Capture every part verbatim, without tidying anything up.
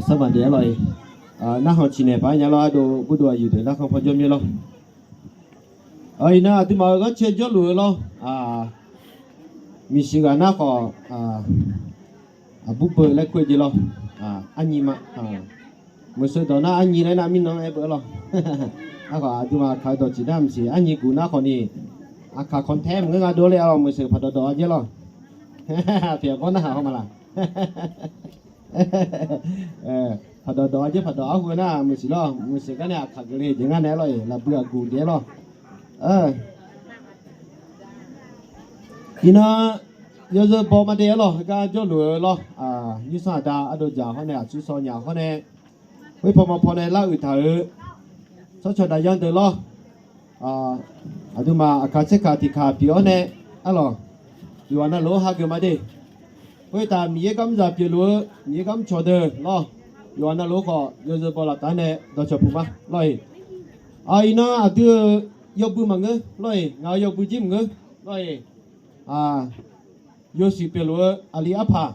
Sarmaqdeq-aer lawr-iq, narkhan ciqnaeq paq-aer nya lawr, ardov burdov aqyuif deuq narkhan paw jawr mir lawr. Iqnan aqduimaf-euq ghanrcae jawrluf-eu lawr, miqshiq ghaq nar khawf, aqbur beu laer kur-eu jeq lawr. Arnyi ma, meuqseuq dawq nar arnyi laer nar mirnan aer beu-aer lawr. Nar khawf aqduimaf aqkaq-eu dawq tiq nar maqsiq, arnyi guf nar khawf ni, aqkaq khanqtae maqngeur nga dov le-a lawr, meuqseuq paqdawq dawq-a jer lawr. Pyeq bawr narhaq haw ma laq. Paqdawq dawq-a jer, paqdawq arhu-eu nar meuqseuq lawr, meuqseuq gar nae aqkaq geuf le jeq ngar nae-aer lawr-iq, lafbui aqguq jeq-aer lawr. Iqnan yawzeu baw ma de-aer lawr, heugar jawrluf-eu lawr, nymrsanr aqda ardov dzaq hawr nae aqtsuir shaw nyaf hawr nae, khoer paw ma paw nae lar uiq taq-euq tsawrcawq daqyan deuq lawr. Aqduimaf aqkaq tserkaq tiqkaq pyeuf-awr nae, arlawq, yawqghaq navluf-anr hageuf ma de. Khoertaf Miqyaer garmr zaq pyeufluf-eu Miqyaer garmr cawq deuq lawr, yawqghaq navluf khawf yawzeu baw laf taf-aer nae dawqcawq puq ma lawr-iq. Iqnan aqdui-euq yawbui maqngeur lawr-iq, ngaq-euq yawbui jir maqngeur lawr-iq. Yawshuif pyeufluf-eu aqli arpaq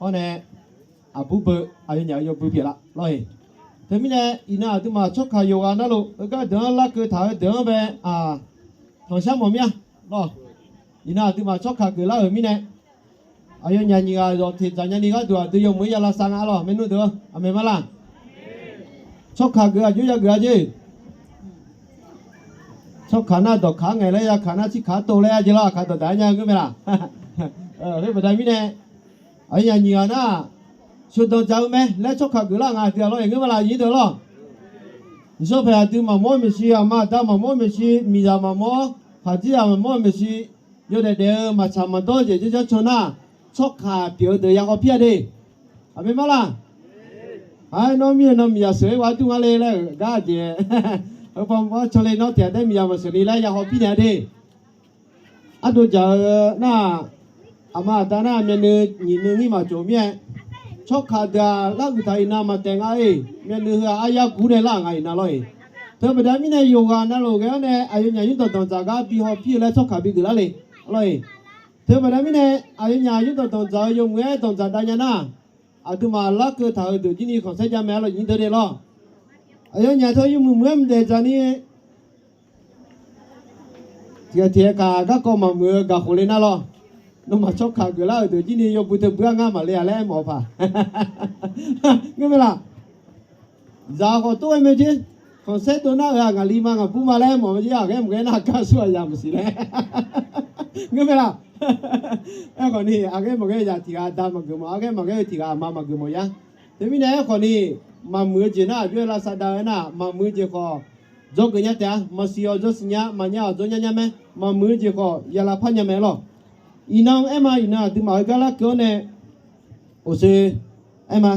hawr nae, aqbur beu aqyawfnyaf-euq yawbui pyeuflar lawr-iq. Teumirnae iqnan aqduimaf tsawrkaq yawqghaq navluf heugar deuq-anr larkeuv taq-eu deuq-anr bae, tanqshar mawf mir-a lawr. Iqnan aqduimaf tsawrkaq geuflar-euq mirnae, aqyawfnyaf nyiq ghaq zawq teq dzaq nyani gharduq aqdui yawmuiq-aer ya lavsav nga lawr, maernmr deuq-anr aqmeq ma laq. Tsawrkaq geuf aqjox yageuf-a jer. Tsawrkaq nar dawqkaq-anr ngaeq laer, yakaq nar tsirkaq-anr tov laer-a jer lawr, aqkaq dawqdaq-aer nya-eu ngeur mae laq. Khoer baqda mirnae, aqyawfnyaf nyiq ghaq nar, sheuqdanq dzaq-eu mae laer tsawrkaq geuflar nga aqdui-aq lawr-iq, ngeur ma laq, aqyuif deuq lawr. Zanrpaeq aqdui maqmawr-eu maeqshi, aqma aqda maqmawr-eu maeqshi, miqzaq maqmawr, khaqdzerzaq maqmawr-eu maeqshi, yawdaef daef-eu maqtsaq maqdawr jeq janrjanr can nar, tsawrkaq pyeuf-eu deuq ya hawpir-a de. Aqmeq ma laq. Aer, nawr mir-eu nan miqzaq sheuq-aer ghaq dur nga le laer-euq gar jeq, heupawr mawr can le nawr tiq ghaq daer miqzaq maqsheuq ni laer ya hawpir naeq-a de. Ardov dzaq-eu nar, aqma aqda nar myavnuiv nyiq nuiv ngir maqtsof mir-aer, tsawrkaq deuq-aq lar uiq taq iqnan maqtaef nga-iq, myavnuiv heu-aq aryar gur nae lar-euq nga iqnan lawr-iq. Teubaqda mirnae yawqghaq navluf ghae-awr nae aqyawfnyaf nymr danqdanq dzaq gar bi hawpir-eu laer tsawrkaq bi geuflar le lawr-iq. Teubaqda mirnae aqyawfnyaf nymr danqdanq dzaq-eu yawmuiq-aer danqdzaq dav nya nar, aqduimaf larkeuv taq-euq deuq jir ni khanqsaer jav mae-a lawr, nyiq deuq de lawr. Aqyawfnyaf teu yawmuiq muiq-aer mqdaef dzaq ni tiq ghaq tiq ghaq kaq garkawv maqmuiq-eu gaq khof le nar lawr. Nawmaf tsawrkaq geuflar-euq deuq jir ni yawbui teu bui-aer ngar maqle-a laer aermawf-eu paq. Ngeur mae laq. Zaq khawf tov-aer mae jer. Khanqsaer dov nar-euq-aq ngaqli ma ngaqbur ma laer aermawf-eu jer. Aqghaer maqghae nar gar sur-aq ya maqsiq laer. Ngeur mae laq. Aerkhawf ni aqghaer maqghae zaq tiq ghaq da maqgeuf mawf, aqghaer maqghaer-eu tiq ghaq aqma maqgeuf mawf ya. Teumirnae aerkhawf ni, maqmuiq-eu jeq nar aqjox-aer lavsav dav-aer nar, maqmuiq-eu jeq khawf dzawgeuf nya taef-a. Maqsiq-awq dzawsiq nya, maqnya-awq dzawnya nya mae. Maqmuiq-eu jeq khawf ya lavpar nya mae lawr. Iqnan aer ma, iqnan aqduimaf-euq gar larkeuv-awr nae, oqse aer ma,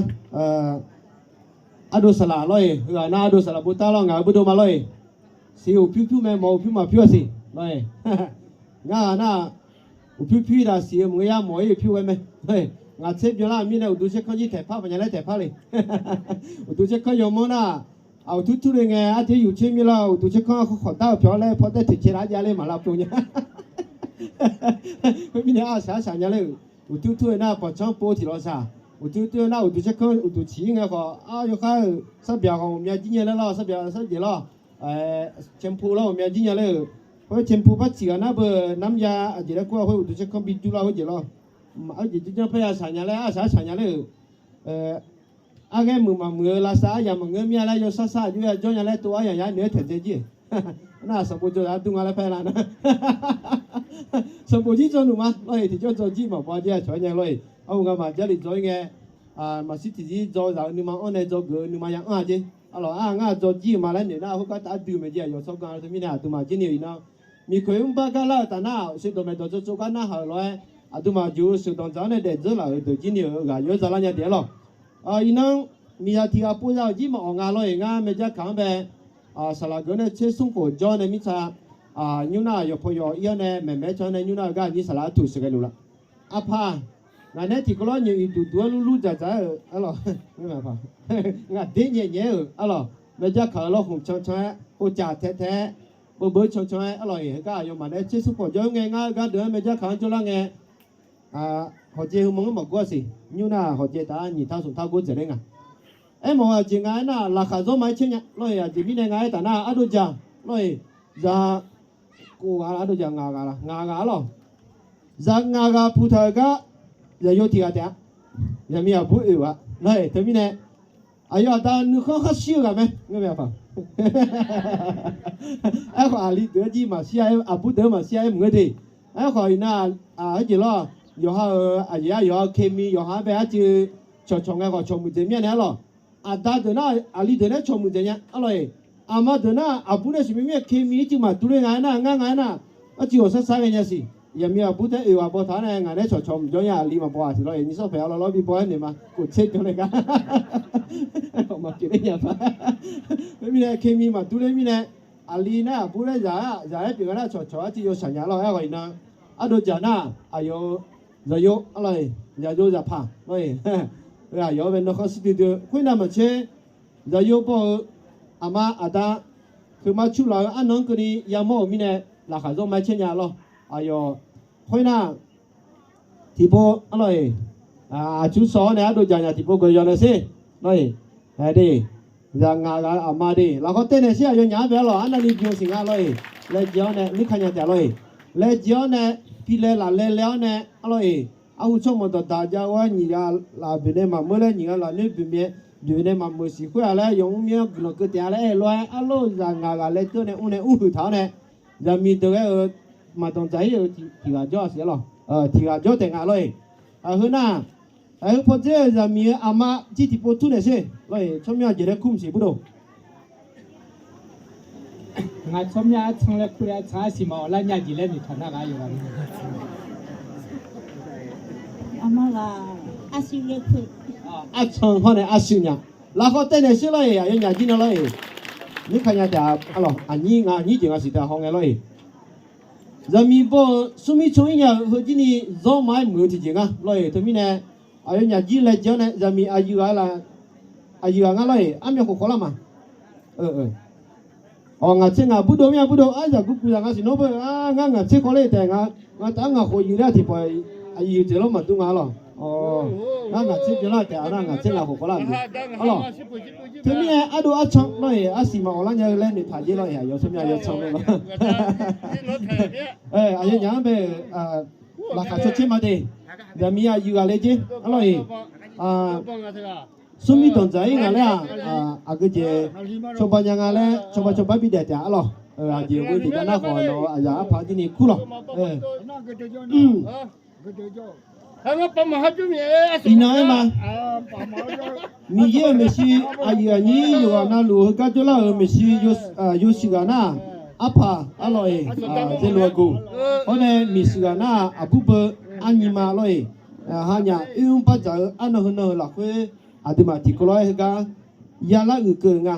ardov saqlaq lawr-iq, heughaq nar ardov saqlaq botar lawr, ngaq-euq bawrdov ma lawr-iq. Siq uqpyur pyur mae, mawq uqpyur maqpyur-a siq lawr-iq. Ngar nar, uqpyur pyur-ir taq siq-eu maqngeur yar, mawq-ir uqpyur ghae mae. Ngaq tser byanlar-euq mirnae uqduq tserkanr jir taeqpar paq nya laer taeqpar le. Uqduq tserkanr yawmanr nar, aq uqtur tur le ngae, arteq yuf tser mir lar, uqduq tserkanr khawf khawf dar-eu pyawq laer paw daer teq cae laf jav le maqlav pov nya. Khoermirnae arsaq arsaq nya ler-euq, uqtur tur-eu nar pawqcanr pov tiq lawq saq. Uqtur tur-eu nar uqduq tserkanr uqduq ciq-ir ngae khawf, ar yawkhar-euq sarbyaq khawf ghawqmya jir nya laer lawr, sarbyaq sarjeq lawr, caempu lawr ghawqmya jir nya ler-euq. Khoer caempu par ciq ghaq nar beu, namya aqjeq laer kur-a khoer uqduq tserkanr bi dur lar khoer jeq lawr. Arjeq jirjanr par ya saq nya laer arsaq arsaq nya ler-euq. Arghaer muiq maqmuiq-eu lavsav aryamq maqngeur mir-a laer yawshar shar aqjox ya jawr nya laer tov aryamq yar noeq-aer taeqdzae jir. Nar sanqbof dzaw zaq-aer dur nga laer paer lar nar, sanqbof jir dzaw nuq ma lawr-iq, tiqjawr dzaw jir maqbaw jir-a cawq-aer nya lawr-iq. Arhu ngamaf Jarlif dzaw-ir ngae, maqshir tiqzir dzaw zaq-eu nuima anr nae dzaw geuf-eu nuima ya anr-a jer. Arlawq, ar ngar dzaw jir-euq ma laer noeq nar khoergar taf-aer dui-eu mae jeq, aqyawf tsawrganr-eu teumirnae aqduimaf jir ni-euq iqnan, miqkoeq mr bar gar lar-euq taf nar, sheuqdawq maeqdawq dzaw tsov gar narhaq-euq lof-aer, aqduimaf jeq-eu sheuqdanq dzaq-anr nae daefdzeur laf-euq deuq jir ni-euq ghaq yawr za lar nya taef-aer lawq. Iqnan, miqzaq tiq ghaq pov za-euq jir maqawq nga lawr-iq, ngar maerjar kaq-anr bae, saqlaq geuf-anr nae tser smr khof jawr nae mirtsa, nymr nar yawqpaw yawq ir-awr nae maeqmaeq-aer can-anr nae nymr nar-eu gar aqnyir saqlaq artuq sheuqghae luf laf. Aqpaq, ngaq nae tiqkawv lawr nyoeq iqduq duq-aer lurlur dzaqdzaq-aer-euq, arlawq, ngaq der nyaef nyaef-aer-euq, arlawq, maerjar kaq-euq lawr khmq can can-aer, ovcaf tae tae-aer, beuv beuv can can-aer, arlawq-iq, heugar aqyawfmaf nae tser smr khof jawr-aer ngae, ngar-eu gardeuq-anr maerjar kaq-anr jawrlar ngae, hawqjaev heu maqngeur maqgor-a siq. Nymr nar hawqjaev taf-a nyiq tar smq tar gor dzaeq ler nga. Aermawf-eu aqjeq nga aernar, laqkhaq zawr ma-aer caer nya lawr-eq. Aqjeq mirnae nga aer taf nar, ardov jaq lawr-eq. Zaq kov ghaq ardov jaq ngaq ghaq la, ngaq ghaq-a lawq. Zaq ngaq ghaq puq taq-euq gar, zaqyo tiq ghaq taef-a. Zaqmiq aqbur oeq-a lawr-eq. Teumirnae aqyawf aqda nuikhanr khar shir-eu ghaq mae. Aerkhawf aqli deuq-anr jir maqshir-a, aqbur deuq-anr maqshir-a aer mq-eu de. Aerkhawf iqnan, aqjeq lawr, yawqha-euq aqyawf-a yawqha-euq kemi yawqha-anr bae arcuiv cawqcawq ngae khawf cawqmuiq dzaeq mir-a nae arlawq. Aqda deuq nar aqli deuq nae cawqmuiq dzaeq nya arlawq-eq. Aqma deuq nar aqbur nae sheuqmir mir-a kemi ircuf maqdur ler nga aernar, ngar nga aernar, arcuiv ghawqshar shar ghae nya siq. Zaqmiq aqbur taer oeq ghaq baw taq-ar nae ngaq nae cawqcawq mq jawr nya aqli maqbaw-aq siq lawr-eq. Nyiq sawr paeq-a lawr lawr bi baw-aer noeq ma. Khof tser byan nae gar maqpyeuf ler nya ma. Khoermirnae kemi maqdur ler mirnae, aqli nar aqbur laer zaq-aer pyeuf gar nar cawqcawq arcuiv yawshaq nya lawr. Aerkhawf iqnan ardov jaq nar, aqyawf-eu zaqyo arlawr-eq, zaqyo zaqpaq lawr-eq. Aqyawf-anr bae nuikhanr shir duidui-eu khoernav maqtser, zaqyo baw-eu aqma aqda, heumav cur laf-eu arnan-anr keuvni yamawr-euq mirnae, laqkhaq zawr ma-aer caer nya lawr. Aqyawf khoernar, tiqpov arlawr-eq, aqcur sawq-awr nae ardov jaq nya tiqpov gawqyawq nae sher lawr-eq. Aer de, zaq ngaq ghaq-eu aqma de, lafkhawf taev naeq sher aqyawfnyaf-anr bae arlawq, arnavni byan siq nga lawr-eq. Laejae-awr nae nuikar nya taef lawr-eq. Laejae-awr nae, pilae laflae lae-awr nae arlawr-eq, arhu tsawrmawq dawqdaq jav-awr nyiq ghaq laf boeq nae maqmeur laer, nyiq ghaq lafnoer boeq mae, boeq nae maqmeuq siq khoer-aq laer, yawmr myanr guiqlanq keuv taef-a laer aer-eu lof-aer, arlawr zaq ngaq ghaq laejae-awr nae mr nae mrhuiq taq-awr nae, zaqmiq deuq ghae-euq maqdanq dzaq-ir-euq tiq ghaq jawr-a siq arlawq. Tiq ghaq jawr taef nga lawr-eq. Aqheu nar, aqheu pawdzer-euq zaqmiq-eu aqma jir tiqpov tur naeq sher lawr-eq. Tsawrmyanr aqjeq laer kur maqsiq burdov. Ngaq tsawrmyanr arcan laer kur-aer arcan arsiq maqawq lar nya jeq laer noeqtaq nar ghaq yawqghaq Arcan hawr nae arsiq nya. Lafkhawf taev naeq sher lawr-eq, aqyawfnyaf jir nar lawr-eq. Nuikar nya taef-a arlawq, aqnyir nga, aqnyir jeq nga siq taef haw ngae lawr-eq. Zaqmiq baw-eu smrmir can-ir nya-euq heujir ni zawr ma-aer muiq-eu tiqjeq nga lawr-eq. Teumirnae aqyawfnyaf jir laejae-awr nae zaqmiq aqyuif ghaq-a, aqyuif ghaq nga lawr-eq, armyan khof khawf lar ma. Awq, ngaq tser ngaq burdov mir-a burdov, aryaq gurguq zaq nga siq nawr beu, ngar ngaq tser khawf ler taef nga, ngaq taf-ar ngaq khof yuif ler-a tiqpawf, aqyuif dzaeq lawr maqdur nga lawq. Ngar ngaq tser byanlar taef-a nar ngaq tser ngaq khof khawf lar-a. Arlawq, teumirnae ardov arcan lawr-eq, arsiq maqawq lar nya-eu laer noeqtaq jer lawr-eq, aqyawf tsawrmyanr yawcan mae lawr. Aqyawfnyaf-anr bae-euq laqkhaq cawtser ma de, zaqmiq aqyuif ghaq le jer arlawr-eq. Smrmir danq dzaq-ir nga laer-aq, aqgeujeq cawba nya nga laer cawba cawba bidaef taef-a arlawq. Aqjeq ghoe jeq jav nar khawf nawq-eu aqzaq arpaq-anr jir ni kur lawq. Iqnan aer ma, Miqyaer-euq maeqshi aqyuif aqnyir yawqghaq navluf heugar jawrlar-euq maeqshi yawshuif ghaq nar, arpaq arlawq-eq, dzaelof-aer gov. Hawr nae miqshuif ghaq nar, aqbur beu arnyi ma lawr-eq. Hanyaf oermr bardzaq-eu arnan heunan-euq lafkhoer, aqduimaf tiqkawv lof-aer heugar yalar uiqkeuv-eu nga.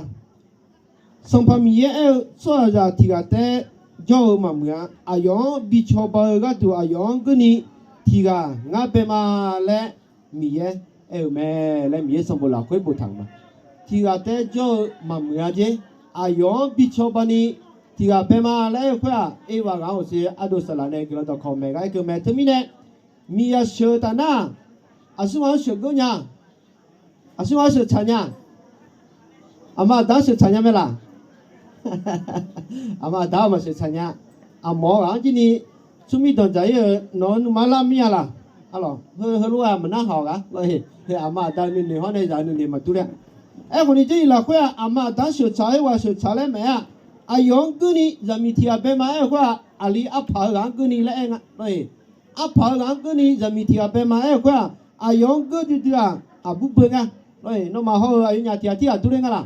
Sanqpaq Miqyaer aer-eu, tsawrhaqzaq tiq ghaq taef-aer jawr-eu maqmuiq-a. Aqyawf-anr bi cawba-eu gharduq aqyawf-anr geurni tiq ghaq ngar bae ma laer Miqyaer aer-eu mae laer Miqyaer sanqbof lafkhoer boftaq-euq ma. Tiq ghaq taef-aer jawr-eu maqmuiq-a jer. Aqyawf-anr bi cawba ni tiq ghaq bae ma laer aer-eu khoer-aq, Erbav ghaq-anr oqse ardov saqlaq nae guiqlanq dawqkawq maeq gar aer keuv mae. Teumirnae, miqyaer sheuq-eu taf nar, aqsur ghaq-anr sheuqgeur nya. Aqsur ghaq-anr sheuqtsaq nya. Aqma aqda-anr sheuqtsaq nya mae laq? Aqma aqda-anr maqsheuqtsaq nya. Aqmawf-eu ghaq-anr jir ni smrmir danq dzaq-ir-euq nawq-anr nuima lar mir-a laq? Arlawq, heulof-aer maqnar haq-awq ghaq. Aqma aqda nuinoeq hawr nae zaq nuinoeq maqdur ler-a. Aerkhawf ni, Jarlif lafkhoer-aq, aqma aqda-anr sheuqtsaq-aer ghaq sheuqtsaq laer maeq-a. Aqyawf-anr geurni zaqmiq tiq ghaq bae ma aer-eu khoer-aq, aqli arpaq-eu ghaq-anr geurni laer aer nga. Arpaq-eu ghaq-anr geurni zaqmiq tiq ghaq bae ma aer-eu khoer-aq, aqyawf-anr geur duidui-aq, aqbur beu nga. Nawmaf haw-eu aqyawfnyaf tirghaq dur ler nga laq?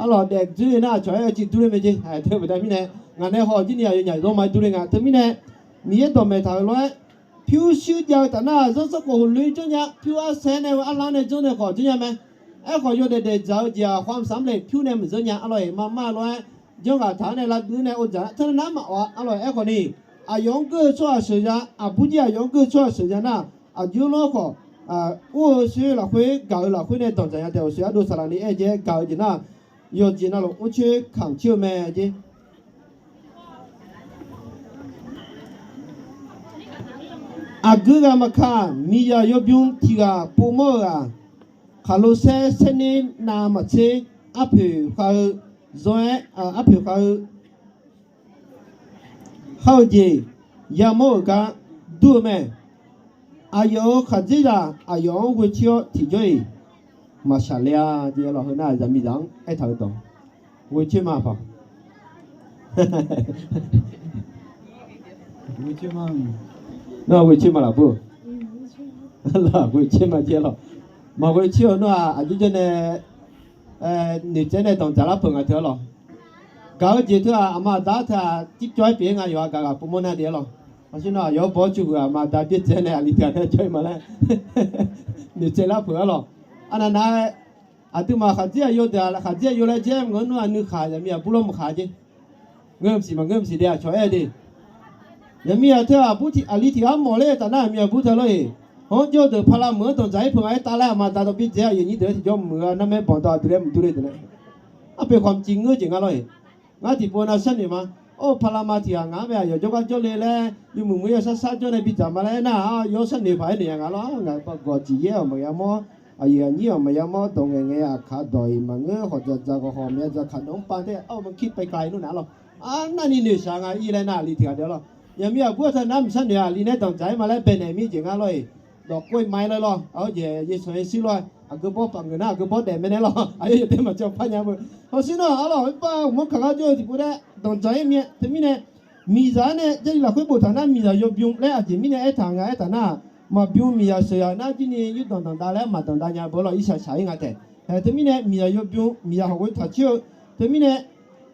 Arlawq, daef dzoer nar aqcawq-aer aqciv dur ler mae jer. Teu baqda mirnae, ngaq nae haw jir ni aqyawfnyaf zawr ma-aer dur ler nga. Teumirnae, Miqyaer dawqmaeq taq-euq lof-aer, pyurshuir jav-eu taf nar, zanrsanrkhof heuloer janrnya. Pyur arsaer nae-eu arlar nae janr nae khawf janrnya mae. Aerkhawf, yawdaef daef dzaq-eu jeq-aq, khawf mqsaq mr le pyur nae maqzanr nya. Arlawq-eq, marmar lof-aer janrghaq taq-anr nae lavdui nae ov dzaq-a teunav nar maqawf-a. Arlawq-eq, aerkhawf ni, aqyawf-anr geur-eu tsawrhaq sheuqya, aqbur jir aqyawf-anr geur-eu tsawrhaq sheuqya nar, aqjox lawr khawf, ur-eu shoer lafkhoer gaq-eu lafkhoer nae danqdzaq nya taef oqshoe ardov saqlaq ni aer-eu jeq-aer gaq-eu jeq nar, yawqjeq navluf mrcoer kamq coer-eu mae jer. Aqgeu ghaq maqkaq, miqzaq yawbym tiq ghaq povmawr-euq-aq, khaqlo saer saerner navmaqtser, arpoeq khav-eu zanr-aer, arpoeq khav-eu khar-eu jeq yamawr-euq gar dur-eu mae. Aqyawf-euq khaqdzerzaq aqyawf-anr ghoetser-awr tiqjawr-iq maqshaq le-a jeq lawq. Heu nar zaqmiqzaq-anr aertaq-eu dawq ghoetser ma paq. Nar ghoetser ma laf bur. Laf ghoetser ma jeq lawq. Maqghoetser-eu nar-aq, aqjox jawr nae noeqtsaev nae danqdzaq lar peuq nga teu-a lawq. Gaq-eu jeq teu-aq, aqma aqda teu-aq, tircawv-aer pyeuf-aer nga yawqha gaq ghaq povmawr nar de-a lawq. Maqshir nar-aq, yawr bawr cuv huiq-aq, aqma aqda byaerdzae nae aqli tiq ghaq nae jawr-ir ma laer noeqtsaev lar peuq-a lawq. Aqnav nav-aer, aqduimaf khaqdzer aqyawf deuq-aq, khaqdzer aqyawf laer dzaer maqngeur nar-aq, nuikhaq zaqmiq aqbur lawr maqkhaq jeq. Ngeur maqsiq maqngeur maqsiq de aqcawq aer de. Zaqmiq aqteu aqbur aqli tiq ghaq mawf ler-eu taf nar, zaqmiq aqbur teu lor-eq. Hawr jawr-eu deuq pala meuq-anr danqdzaq-ir peuq nga-aer tavlaer, aqma aqda dawq byaerdzae-a, aqyuif nyir deuq-aer tiqjawr muiq-eu nar mae banq dawq aqdui laer maqdur le deuq nae. Arpoeq khawf mqcif ngeur jeq nga lor-eq. Ngar tiqpov nav sharnoeq ma. Or, pala ma tiq ghaq ngaq-anr bae aqyawf jawrgar jawrle laer yawmuiq muiq-aer yawsar sar jawr nae bidzaq ma laer aernar-aq, yawsar noeq paq-aer noeq ya nga lor. Ngaq-euq bawq jeq yaer-awq maqya mawr, aqyuif aqnyir-awq maqya mawr, dawq ngaeq ngae aqkaq dawq-iq maqngeur, khawf dzaqdzaq khawf khawf maqya dzaqkaq nawq-anr pav tae-awr maqkir paeqkaq-iq nmr naq lor. Arnavni noeqshaq nga ir laer nar aqli tiq ghaq de-a lor. Zaqmiq aqbur teu nar mqsar noeq aqli nae danqdzaq-aer ma laer baenaeq mir jeq nga lor-eq. Dawq kov-aer ma-aer laer lor. Aqjeq yaesanq yaershuir lor. Aqgeu bawr paf ngeuq nar aqgeu bawr daef mae nae lor. Aqyawf yaeqtae maqcaw par nya beu. Hawshuir nar-aq lor, oerbar uqmawr kaq gar jawr-eu tiqpov nae danqdzaq-aer mir-a. Teumirnae miqzaq-anr nae Jarlif lafkhoer boftaq nar, miqzaq yawbym laer aqjeq mirnae aertaq nga aertaq nar, maqbym miqzaq sheuqzaq nar jirni yurdanq danqdav laer maqdanqdav nya beu lor. Irsaq shaq-ir nga taef. Ae, teumirnae miqzaq yawbym, miqzaq hawq ghoe taq coer-eu. Teumirnae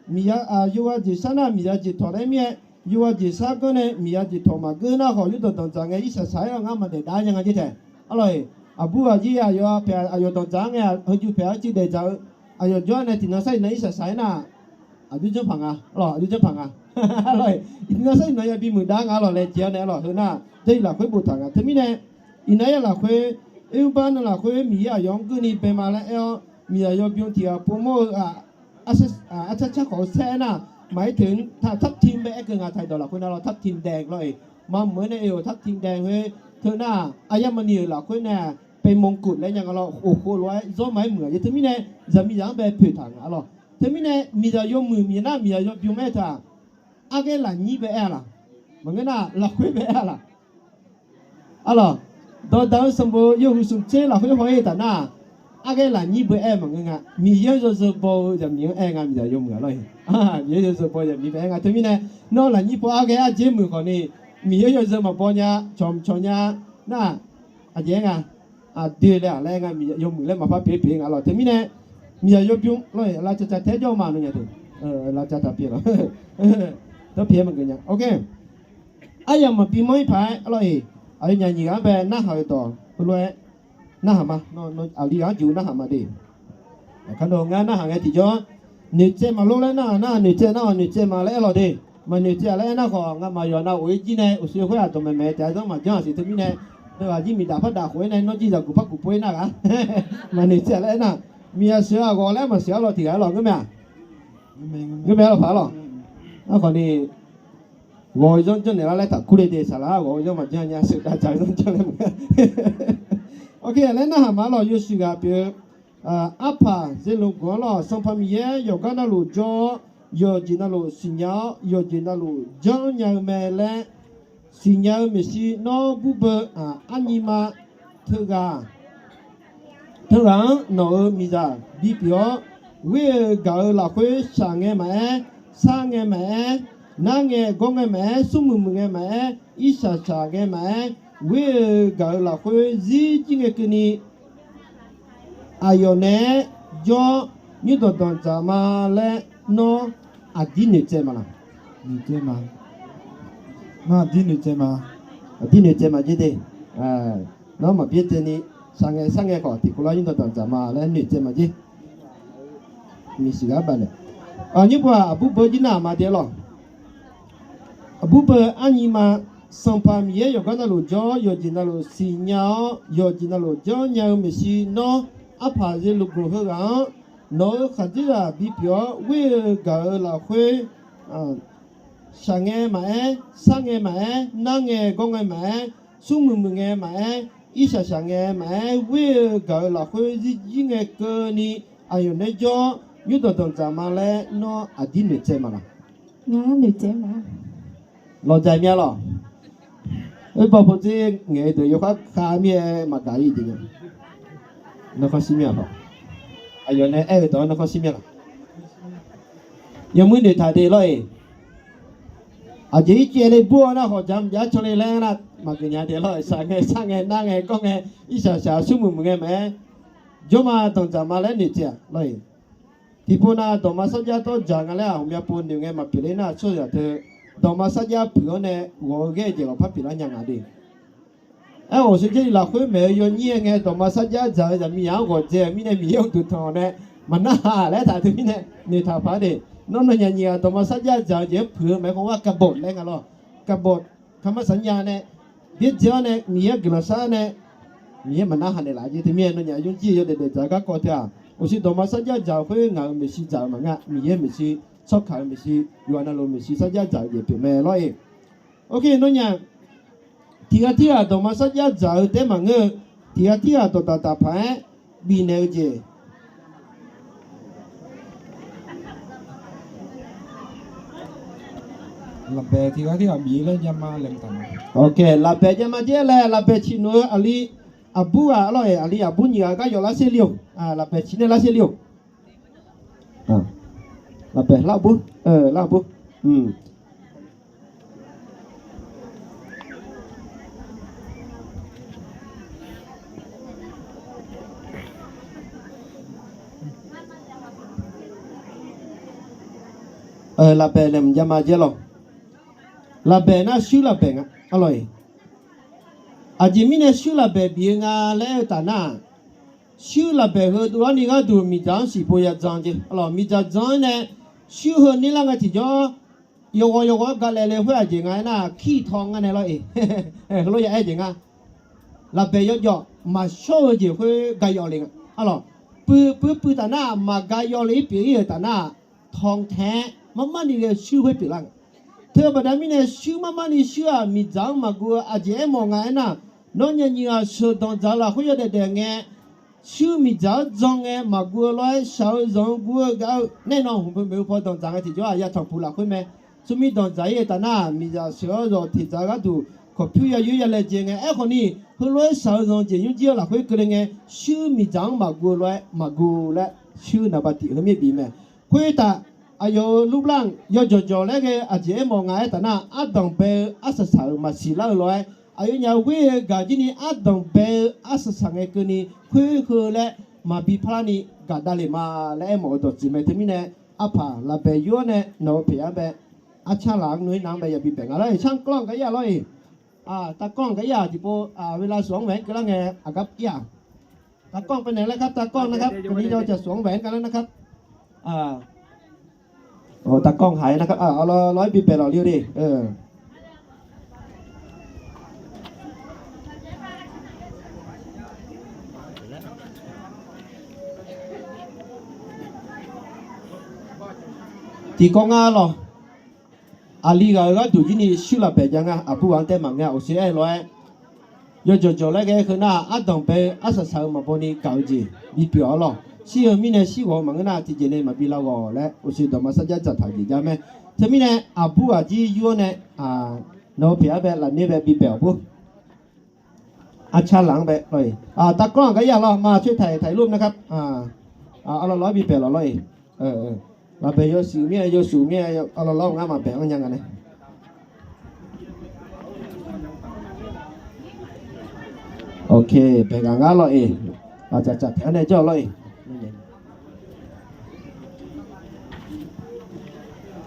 miqzaq, yawqghaq jeq shar nar miqzaq jeq tawq laer mir-aer, yawqghaq jeq shar ganr nae miqzaq jeq tawq maqgeur nar khawf, yurdanq danqdzaq ngae irsaq shaq-aer-awr ngar maqdaef dav nya nga jer taef. Arlawq-eq, aqbur ghaq jir aqyawf paeq aqyawf danqdzaq-anr ngae, heujuq paeq-aer cuiv daef dzaq-eu, aqyawf jawr-aer nae tiqnan sar iqnan irsaq shaq-aer nar, aqjox janrpaq nga lawq, aqjox janrpaq nga. Arlawq-eq, iqnan sar iqnan yabi muiqdav nga lawq, laejae-awr nae arlawq heu nar, Jarlif lafkhoer boftaq nga. Teumirnae iqnan-aer lafkhoer, oerbar nan lafkhoer Miqyaer aqyawf-anr geurni bae ma laer aer-awr, miqzaq yawbym tiq ghaq povmawr-eu-aq, arcar car khawf-eu saer aernar, maqaer teu-anr taq ทับทิม bae aer keuv nga. Taqdawq lafkhoer nar lawr ทับทิมแดง lawr-eq, maqmuiq-aer nae oe-awq ทับทิมแดง khoer teu nar, aqyar maqni-euq lafkhoer nae เป็นมงกุฎ laer nya nga lawr, oqkhov lof-aer zawr ma-aer muiq-aq jeq. Teumirnae zaqmiqzaq-anr bae poeq taq nga lawr. Teumirnae miqzaq yawmuiq miqnar miqzaq yawbym aer taq, arghaer lafnyir bae aer-a laq? Maqngeur nar lafkhoer bae aer-a laq? Arlawq, dawqdaq-eu sanqbof yawhuiq smq tser lafkhoer haw-ir taf nar, arghaer lafnyir bae aer maqngeur nga. Miqyaer yawzeu baw-eu zaqmiq-anr aer nga, miqzaq yawmuiq-aq lawr-eq. Miqyaer yawzeu baw zaqmiq bae aer nga. Teumirnae nawr lafnyir paw arghaer arjer muiq khawfni, Miqyaer yawzeu maqbaw nya, cawq mqcawq nya nar, aqjeq aer nga, aqdoe laer-aq laer aer nga, yawmuiq laer maqpar pyeuf pyeuf nga lawr. Teumirnae miqzaq yawbym lawr-eq, lavcavcav tae-aer jawr ma nawnyaf deuq, lavcavcav taq pyeuf lawr. Dawrpyaeq-aer maqgeuf nya. Aryamq maqbi manr-ir paq-aer lawr-eq, aqyawfnyaf nyiq ghaq-anr bae narhaq-euq dawq heulof-aer narhaq ma. Aqli ghaq-anr jeq-eu narhaq ma de. Aqkar nawq ngar narhaq ngae tiqjawr, noeqtsaev maqlor laer narhaq nar, noeqtsaev nar-awq, noeqtsaev ma laer aer lawq de. Maqnoeqtsaev laer aer nar khawf, ngamaf yawqha nav of-ir jir nae uqshoe khoer-aq dawqmaeq maeq taef-aer zanr maqjanr-aq siq. Teumirnae, dawqghaq jir miqdaf par daf khof-aer nae nawr jir zaqguq par guq pov-ir nar ghaq, maqnoeqtsaev laer aer nar, miqzaq sheuq-a ghawq laer maqsheuq-a lawq tiq ghaq-aer lawq, ngeur mae-aq? Ngeur mae-a lawq paq-a lawq. Arkhawfni ghawq-eu zanr janrnaeq lar laer taqkur le de. Saqlaq-a ghawq-eu zanr maqjanr nya, sheuq dav dzaq-eu zanr janr laer maqnga. Laer narhaq ma lawq. Yawshuif ghaq pyeuf-eu arpaq zeqloq guq-anr lawq, Sanqpaq Miqyaer yawqgar navluf jawr-awr, yawqjeq navluf siqnya-awr, yawqjeq navluf janrnya-eu mae laer siqnya-eu maeqshi nawr burbeu arnyima teughaq teughaq-anr nawq-euq miqzaq bipyeuf-awr, ghoer-eu gaq-eu lafkhoer shaq ngae maqaer, sar ngae maqaer, nar ngae gawr ngae maqaer, smrmuiq muiq ngae maqaer, irsaq shaq ngae maqaer, ghoer-eu gaq-eu lafkhoer zir jir ngae keuvni aqyawf naeq-aer jawr-awr nymrdanq danqdzaq ma laer nawr aqdir noeqtsaev ma laq? Noeqtsaev ma. Nawr aqdir noeqtsaev ma. Aqdir noeqtsaev ma jer de. Nawr maqbyaer tsaevni, shaq ngae sar ngae khawf tiqkawv lar nymrdanq danqdzaq ma laer noeqtsaev ma jer. Nyiq siq ghaq baf naeq. Nymr pov-aq, aqbur beu jir nar-aq ma de-a lawq. Aqbur beu arnyima, Sanqpaq Miqyaer yawqgar navluf jawr-awr, yawqjeq navluf siqnya-awr, yawqjeq navluf janrnya-eu maeqshi nawr, arpaq zeqloq guq heughaq-anr nawq-euq khaqdzerzaq bipyeuf-awr ghoer-eu gaq-eu lafkhoer shaq ngae maqaer, sar ngae maqaer, nar ngae gawr ngae maqaer, smrmuiq muiq ngae maqaer, irshaq shaq ngae maqaer, ghoer-eu gaq-eu lafkhoer zir jir ngae keuvni, aqyawf naeq-aer jawr-awr, nymrdanq danqdzaq ma laer nawr aqdir noeqtsaev ma laq? Ngar noeqtsaev ma. Lawqdzaq mir-a lawq. Oerbaw pawdzer ngaeq-eu deuq yawkhav khav mir-aer maqgaq-ir jeq nya. Narkhawr shir mir-a lawq. Aqyawf nae aer-eu dawq-anr narkhawr shir mir-a lawq. Yawmuir noeqtaq de lawr-eq. Aqjeq ircuf le bur-awr nar, hawqdzaq mqjav-aer can le laer nar, maqgeuf nya de lawr-eq. Shaq ngae, shar ngae, nar ngae, gawr ngae, irshaq shaq, smrmuiq muiq ngae maqaer, jawr ma danqdzaq ma laer noeqtsaev-aq lawr-eq. Tiqpov nav dawqma sarjax dawr dzaq nga laer-aq, ghawqmya pov noeq ngae maqpyeuf ler nar, tsawrhaqzaq teu dawqma sarjax puiq-awr nae ghawq-eu ghae-eu jeq lawq par pyeuflar nya nga de. Aer-awq, sheuqdzae lafkhoer maeq-eu yawnyir-aer ngae, dawqma sarjax dzaq-eu zaqmiqzaq-anr ghawqdzae-euq mirnae, Miqyaer uqduq tanq-awq nae maqnarhaq laer taq teumirnae noeqtaq paq-aer de. Nawr nawnyaf nyiq ghaq dawqma sarjax dzaq-eu jeq-anr puiq-eu maeq-aer khawf gar กบฏ laer nga lawr. กบฏ kaqmar saqnya nae byaerdzae-awr nae Miqyaer-anr guiqlanq shar nae Miqyaer maqnarhaq naeqlaf jeq teumirnae nawnyaf yawqjir yawdaef daef dzaq-eu garkawv teu-aq, uqshoe dawqma sarjax dzaq-eu khoer ngaq-euq maeqshi dzaq-eu maqngeur-a. Miqyaer maeqshi, tsawrkaq-euq maeqshi, yawqha navluf maeqshi sarjax dzaq-eu jeq pyeuf mae lawr-eq. Oke, nawnyaf tiq ghaq tirghaq dawqma sarjax dzaq-eu taef-aer maqngeur-eu, tiq ghaq tirghaq dawqdaq daqpaq-aer bifnaeq-eu jeq. Lafbaeq tiq ghaq tirghaq bif-eu laer jama laeqhmq taq ma. Oke, lafbaeq jama dzer laer, lafbaeq ciq noeq-eu aqli aqbur ghaq lawr-eq, aqli aqbur nyiq ghaq gar yawf lar sher le-or. Lafbaeq ciq nae lar sher le-or. Lafbaeq lar bur, lar bur. Lafbaeq laeqhmq jama dzer lawr. Lafbaeq nar shuir lafbaeq nga, arlawr-eq. Aqjeq mirnae shuir lafbaeq bif-eu nga laer aer-eu taf nar-aq, shuir lafbaeq heu dovlar ni gharduq miqdzaq-anr siqpov ya dzan jeq, arlawr, miqdzaq dzan-aer nae shuir heu nir lar ngae tiqjawr, yawghawv yawghawv-aer galaev le khoer aqjeq nga aernar-aq, kir taw ngar nae lawr-eq. Heulof ya aer jeq nga. Lafbaeq yawjawf maqshawr-eu jeq khoer ga yawf le nga, arlawr. Puiv puiv puiv taf nar-aq, maqga yawf le-ir pyeuf-ir-euq taf nar-aq, taw tae-aer marmar ni ghae-eu shuir khoer pyeuflar nga. Teu baqda mirnae shuir marmar ni shuir-aq, miqdzaq-anr maqguv-eu aqjeq aermawf nga aernar, nawr nyaf nyiq ghaq sheuqdanq dzaq-eu lafkhoer yawdaef daef ngae, shuir miqdzaq-anr jan ngae maqguv-eu lof-aer shaq-eu zanq-eu guv-eu gaq-eu nae nan hmq beu maeq-eu paw danqdzaq ngae tiqjawr-aq, yatanq puq lafkhoer mae. Tsawrmir danqdzaq-ir-eu taf nar-aq, miqdzaq sheuq-awr zawq teqdzaq-eu gharduq kawqpyur ya yoer ya laejae ngae, aerkhawf ni heulof-aer shaq-eu zanq jeq nymrjir-eu lafkhoer keuvle ngae, shuir miqdzaq-anr maqguv-eu lof-aer maqguv laer shuir naqba tiq heu mir bif mae. Khoertaf, aqyawf-euq lublanr yawjawq jawq laer ghae-eu aqjeq aermawf nga aer taf nar, ardanq bae-eu arsaq saq-euq maqsiq lar-eu lof-aer, aqyawfnyaf ghoer-eu gaq jir ni ardanq bae-eu arsaq saq ngae keuvni khoer heu laer maqbi parlar ni gaqdav le ma laer aermawf-eu dawqtsuif mae. Teumirnae arpaq lafbaeq yur-awr nae nawq-eu peq-anr bae, arcar laf-anr noeq-ir nar-anr bae yabi baeq nga lawr-eq. ช่างกล้อง gar ir-aq lawr-eq. ตากล้อง gar ir-aq tiqpov, เวลา sawq-anr maeq-aer keuvlar ngae aqgar ir-aq. ตากล้อง ไปไหนแล้วครับ ตากล้อง นะครับ ตอนนี้เราจะสวมแหวนกันแล้วนะครับ ตากล้อง หายนะครับ lawr lawr-aer bi baeq lawq le de. Tiqkawv nga lawq. Aqli ghaq-euq gharduq jir ni shuir lafbaeq jav nga, aqbur ghaq-anr taef maqngeur-a. Oqshoe aer-eu lof-aer, yawjawq jawq laer ghae-eu heu nar-aq, ardanq bae-eu arsaq saq-eu maqbaw ni gaq-eu jeq bipyeuf arlawq. Shir-eu mirnae shir ghawq-eu maqngeur nar, tiqjeq nae maqbi lav ghawq laer oqshoe dawqma sarjax dzaqtaq jeq jav mae. Teumirnae aqbur ghaq jir yur-awr nae, nawq-eu peq-anr bae lafner bae bi baeq-awq bur. Arcar laf-anr bae, ตากล้อง gar ir-aq lawr, มาช่วยถ่าย ถ่ายรูปนะครับ arlawr lawr-aer bi baeq lawq lawr-eq. Lafbaeq yawshuif mir-aer yawshuif mir-aer arlawr lawr-eu ngar maqbaeq-anr nya nga nae. Ok, baeq ghaq ngar lawr-eq. Aqdzaqdzaq taef-anr nae jawr-eu lawr-eq.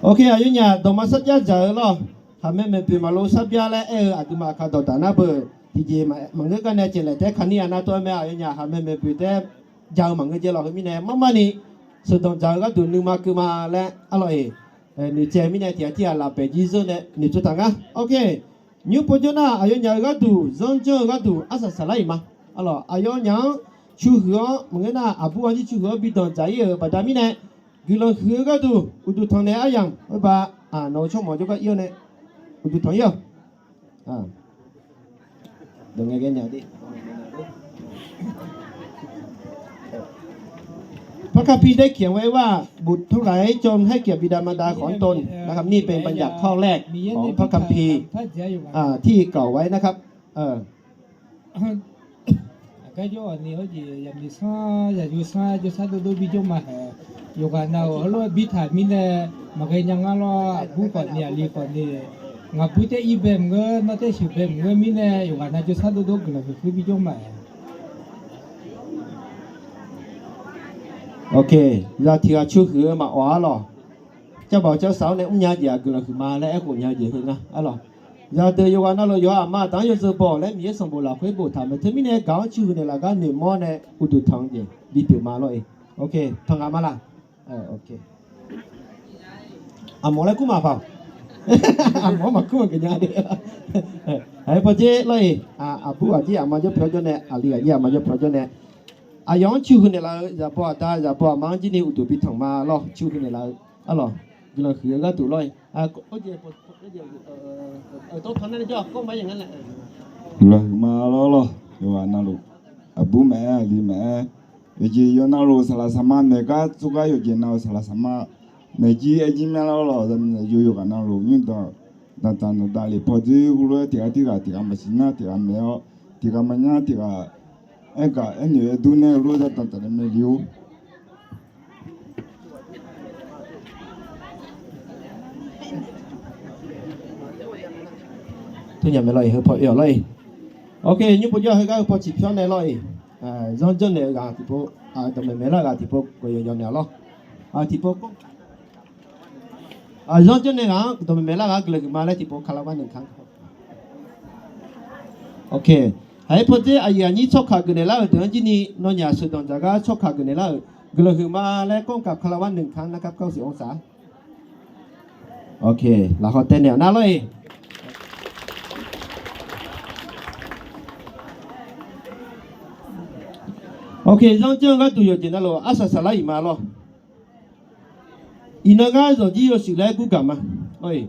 Ok, aqyawfnyaf dawqma sarjax dzaq-eu lawr. Khaqmae maeqboeq maqlo sarbyar laer aer-eu aqduimaf aqkaq dawqdaq nar beu, tiqjeq maqngeur gar nae caevlaeq taef-aer kani-aq nar tov-aer mae. Aqyawfnyaf khaqmae maeqboeq taef-aer ja-eu maqngeur jae lawq. Heu mirnae marmar ni sheuqdanq dzaq-eu gharduq nuima keuv ma laer arlawq-eq. Noeqtsaev mirnae tiq ghaq tirghaq lafbaeq jir zeur nae noeqtsov taq ngar. Ok, nymr pov jawr nar aqyawfnyaf-euq gharduq zanr janr-eu gharduq arsaq saqlar-iq ma. Arlawq, aqyawfnyaf-anr cuqhuiq-awr maqngeur nar, aqbur ghaq jir cuqhuiq-awr bi danqdzaq-ir-euq baqda mirnae, guiqlanq huiq-eu gharduq uqduq tanq nae aryamq oerba, nawq-eu tsawrmawq jawrgar ir-awr nae uqduq tanq-ir-awq. พระคัมภีร์ได้เขียนไว้ว่า บุตรทั้งหลายจงให้เกียรติบิดามารดาของตน นะครับ นี่เป็นบัญญัติข้อแรกของพระคัมภีร์ อ่า ที่กล่าวไว้นะครับ เออ Aqgar jawr-aq ni hawr jeq yaqmiq sanr yaqyo sanr jawrshar dovdov bijawr ma haeq. Yawqghaq nav-euq heulof-aer birtaq mirnae maqghae nya ngar lawr. Aqbur khawf ni aqli khawf ni ngaqbur taer ir bae maqngeur, nawr taer sheuq bae maqngeur mirnae yawqghaq nav jawrshar dovdov guiqlanq huiq huiq bijawr ma haeq. Ok, za tiq ghaq cu huiq-eu maqawq-ar lawq. Cavbaq cavsaq-awr nae mrnya jeq-aq guiqlanq huiq ma laer aerkhof nya-eu jeq heu ngar-ar lawq. Zaqdeuq yawqghaq navluf yawqha aqma aqda-anr yawzeu baw-awq laer Miqyaer sanqbof lafkhoer boftaq maeq teumirnae gaq-anr cuihuiq naeqlaf gar noeqmawr nae uqduq tanq-eu jeq bipyeuf ma lawr-e. Ok, tanq ghaq ma laq. Aqmawf laer kur maqpaq-awq. Aqmawf-anr maqkur maqgeuf nya de. Aqyawf pawdzer lawr-e. Aqbur ghaq jir aqma jawr pyawr jawr nae, aqli ghaq jir aqma jawr pyawr jawr nae, aqyawf-anr cuihuiq naeqlaf-eu zaqbaw aqda zaqbaw aqma-anr jir ni uqduq bitanq ma lawr. Cuihuiq naeqlaf-eu-ar lawq. Guiqlanq huiq-eu gharduq lawr-e. Guiqlanq huiq ma lawr lawr. Yawqghaq navluf aqbur maeq-aer aqli maeq-aer, yawqjeq yawqha navluf saqlaq saqma maeq gar tsov gar yawqjeq nav-euq saqlaq saqma maeq jir aer jir myanr lar lawq. Zaqmiq zaqyo yawqghaq navluf nymr danqtaq nawqdav lef pawdzer heulof-aer tiq ghaq tirghaq tiq ghaq maqsiq nar tiq ghaq maeq-awr, tiq ghaq maqnyar tiq ghaq aergaq aernoeq aerdur nae heulof-aer za danqtaq nae maeq li-or. Teunyaf maeq lawr-e, heu paw oe-awq lawr-e. Ok, nymr pov jawr heugar heu paw ciqpyawr nae lawr-e. Zanr janrnaeq-eu ghaq tiqpov, dawqmaeq maeq lar ghaq tiqpov gawqyawq yawq naeq-awq lawr. Tiqpov zanr janrnaeq ghaq-anr dawqmaeq maeq lar ghaq guiqlanq huiqma laer tiqpov kalabar naeq ka. Ok, haiq-aer pawdzer aqyuif aqnyir tsawrkaq geufnaeq lar-euq deuq-anr jir ni nawnyaf sheuqdanq dzaq gar tsawrkaq geufnaeq lar-euq guiqlanq huiqma laer กล้อง kaq kalabar naeq ka nar kar kar siq-anr sar. Ok, lafkhoer taev naeq-awq nar lawr-e. Ok, zanr janr-eu gharduq yawqjeq navluf arsaq saqlar-iq ma lawr. Iqnan ngar zanqjir yawshuif laer gurgaq ma lawr-e.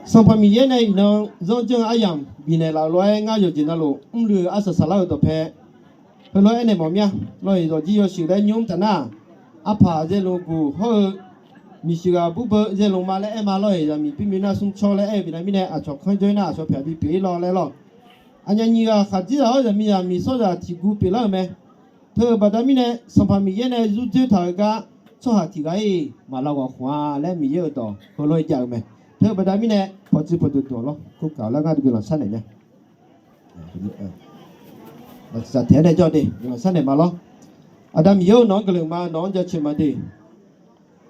Sanqpaq Miqyaer nae iqnan zanr janr-eu aryamq bifnaeq laf-eu lof-aer ngar yawqjeq navluf mrluiv-eu arsaq saqlar-euq dawqpae heulof-aer aernaeq mawf mir-a. Lawr-e, zanqjir yawshuif laer nymr taf nar, arpaq zaelmq guq hawr-eu miqshuif ghaq burbeu zaelmq ma laer aer ma lawr-e. Zaqmiq pirmiq nar smrcawr laer aer-eu bifnaeq mirnae aqcawq kanr jawr-ir nar aqcawq pyaq bipyeuf-ir lawr laer lawr. Aqnyaf nyiq ghaq khaqdzerzaq-awr zaqmiq zaqmiq tsawrhaqzaq tiq gu pyeuflar-euq mae. Teu-eu baqda mirnae Sanqpaq Miqyaer nae yurdzoer taq-eu gar tsawrhaq tiq ghaq-iq maq lav ghawq khmq-a laer Miqyaer-euq dawq heulof-aer jav-eu mae. Teu-eu baqda mirnae pawqtsuif pawqdmq dmq-awq lawr. Kurkaq lar ngar guiqlanq sharnaeq nya. Saqtaeq-aer nae jawr de guiqlanq sharnaeq ma lawr. Aqda Miqyaer-or, nawq-anr guiqlanq ma, nawq-anr jaceuq ma de.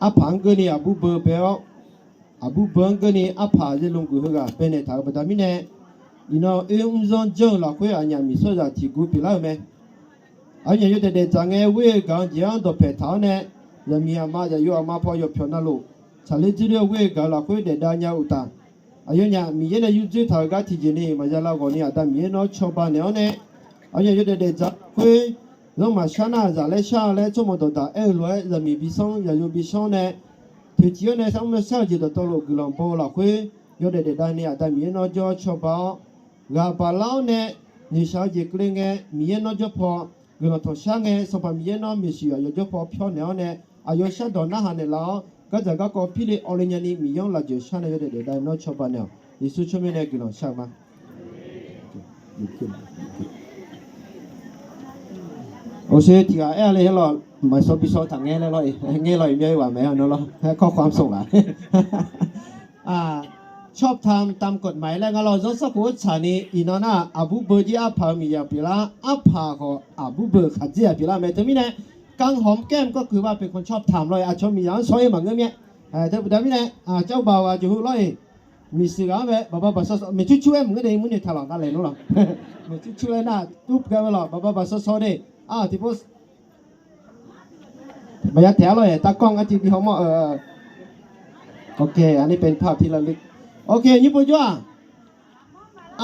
Arpaq-anr keuvni aqbur beu bae-awr, aqbur beu-anr keuvni arpaq zaelmq guq heughaq baenaeq taq-euq baqda mirnae, iqnan oer mrzanr janr-eu lafkhoer aqnyaf miqsawrzaq tiq gu pyeuflar-euq mae. Aqyawfnyaf yawdaef daefdzaq ngae ghoer-eu gaq-eu jeq-anr dawqpaeq taq-awr nae, zaqmiq aqma zaqyo aqma paw yawqpyawq navluf tsaqler dzoerler-eu ghoer-eu gaq-eu lafkhoer daefdav nya-eu uqtaf, aqyawfnyaf Miqyaer nae yurdzoer taq-euq gar tiqjeq ni maqya lav ghawq ni Aqda Miqyaer nawr cawba naeq-awr nae, aqyawfnyaf yawdaef daefdzaq khoer zanrmaq shar nar-aq zaq laer shar-eu laer tsawrmawq dawqdaq aer-eu lof-aer zaqmiq bisanr zaqyo bisanr nae toeqciq-awr nae sarmr maqshar-eu jeq dawqtawvluf guiqlanq baw-eu lafkhoer yawdaef daefdav ni Aqda Miqyaer nawr jawr-awr cawba-awr, ghaq baqlar-awr nae noeqshaq-eu jeq keuvle ngae Miqyaer nawr jawr paw guiqlanq tanqshar ngae Sanqpaq Miqyaer nawr maeqshi aqyawf jawr paw pyawr naeq-awr nae aqyawf shardawq narhaq naeqlaf-awr gardzaq garkawv pirle awv le nyani Miqyaer-anr lafjeuq shar nae yawdaef daefdav nawr cawba naeq-awq. Yeqsur tsawrmyanr nae guiqlanq shar-eu ma. Oqshoe tiq ghaq aer-a le-aer lawq, maqshawr bi shawr taq ngaer laer lawr-e, ngaer lawq-e myav-ir ghaq maeq-aer nawr lawr, ข้อความส่ง ghaq ชอบธรรมตามกฎหมาย laer nga lawr. Zanrsanrkhof-anr tsaqni iqnan nar aqbur beu jir arpaq-eu miqyaq pyeuflar, arpaq khawf aqbur beu khaqdzer-aq pyeuflar mae. Teumirnae การหอมแก้มก็คือว่าเป็นคนชอบธรรม lawr-e, aqcawq miqyaq-anr shawr-ir maqngeur myav. Teu baqda mirnae, aqcawq baoq ghaq jeqhu lawr-e, miqshuif ghaq-anr bae baqba baqshawr shawr, maeqcurcur-aer maqngeur de, mr ni taq lawq navlaeq nmr lawq. Maeqcurcur laer nar, ur ghae-eu lawq, baqba baqshawr shawr de. Tiqpov maqya taeq-ar lawr-e, ตากล้อง artiv bi hawmawr-eu. Ok, อันนี้เป็นภาพที่ระลึก Ok, nymr pov jawr-aq,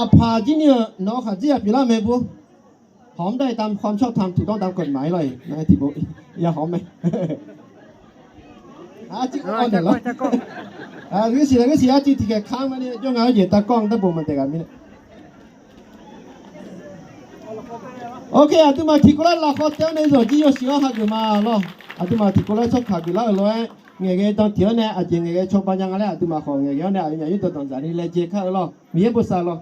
aqpaq jir ni-euq nawq-eu khaqdzer-aq pyeuflar mae bur. หอมได้ตามความชอบธรรม ถูกต้องตามกฎหมาย lawr-e, tiqpov ya hawmr mae. Artiv-anr naeq lawr. Aqgeu siq aqgeu siq arciv tiqkhaeq ka-anr ma ni jawr nga-eu jeq tavkawr-anr darbof maqdaef ghaq mirnae. Ok, aqduimaf tiqkawv lar lafkhawf taef-awr nae zawqjir yawshuif-anr hageuf ma lawr. Aqduimaf tiqkawv lar tsawrkaq geuflar-euq lof-aer ngaeqghae dan tiq-awr nae aqjeq ngaeqghae cawba nya nga laer aqduimaf khawf ngaeqghae-awr nae aqyawfnyaf yurdanq danqdzaq ni laejae kar-eu lawr. Miqyaer bosav lawr.